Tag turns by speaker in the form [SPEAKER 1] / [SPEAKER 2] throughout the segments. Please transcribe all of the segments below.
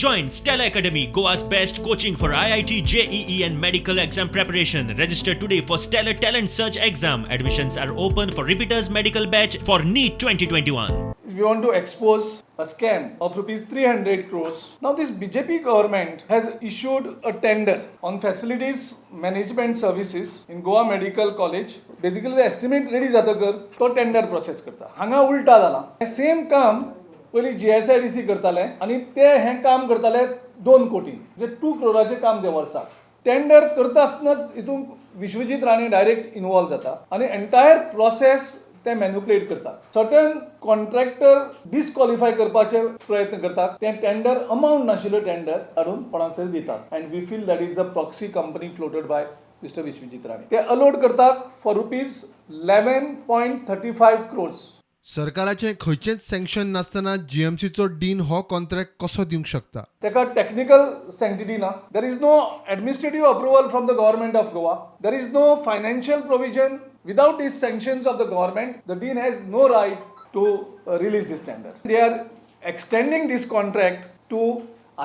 [SPEAKER 1] Join Stellar Academy, Goa's best coaching for IIT, JEE, and medical exam preparation. Register today for Stellar Talent Search exam. Admissions are open for repeaters medical batch for NEET 2021.
[SPEAKER 2] We want to expose a scam of rupees 300 crores. Now this BJP government has issued a tender on facilities management services in Goa Medical College. Basically the estimate ready जातकर तो tender process करता. हांगा उल्टा जाला. Same काम पयलीं GSIDC करताले आनी ते हें काम करताले 2 कोटी, म्हणजे 2 क्रोराचें काम ते वर्साक. टेंडर करता आसतनाच हितून विश्वजीत राणे डायरेक्ट इन्वॉल्व जाता आनी एंटायर प्रोसेस ते मॅन्युपुलेट करतात. सर्टन कॉन्ट्रॅक्टर डिस्क्वॉलिफाय करपाचे प्रयत्न करतात. ते टेंडर अमावंट नाशिल्लो टेंडर हाडून कोणाक तरी दितात and we feel that is a proxy company floated by mister Vishwajit Rane. ते अलोड करतात फॉर रुपीज 11.35 क्रोर्स.
[SPEAKER 3] सरकाराचें खंयचेंच सँक्शन नासतना जीएमसीचो डीन हो कॉन्ट्रॅक्ट कसो दिवंक शकता?
[SPEAKER 2] ताका टॅक्निकल सँक्टिटी ना. There is no administrative approval from the government of Goa. There is no financial provision. Without these sanctions of the government, the dean has no right to release this tender. They are extending this contract to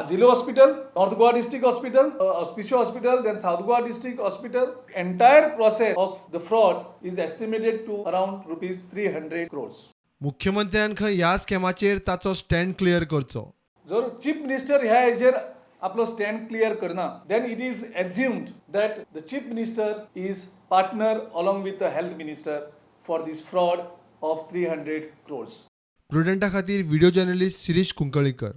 [SPEAKER 2] Azilo Hospital, North Goa District Hospital, Hospicio Hospital, then South Goa District Hospital. Entire process of the fraud is estimated to around rupees 300 crores.
[SPEAKER 3] मुख्यमंत्र्यान खंय ह्या स्कॅमाचेर ताचो stand clear करचो.
[SPEAKER 2] जर chief minister ह्या हेजेर आपलो stand clear करना, then it is assumed that the chief minister is partner along with the health minister for this fraud of 300 crores.
[SPEAKER 3] प्रुडंटा खातीर व्हिडिओ जर्नलिस्ट शिरीष कुंकळीकर.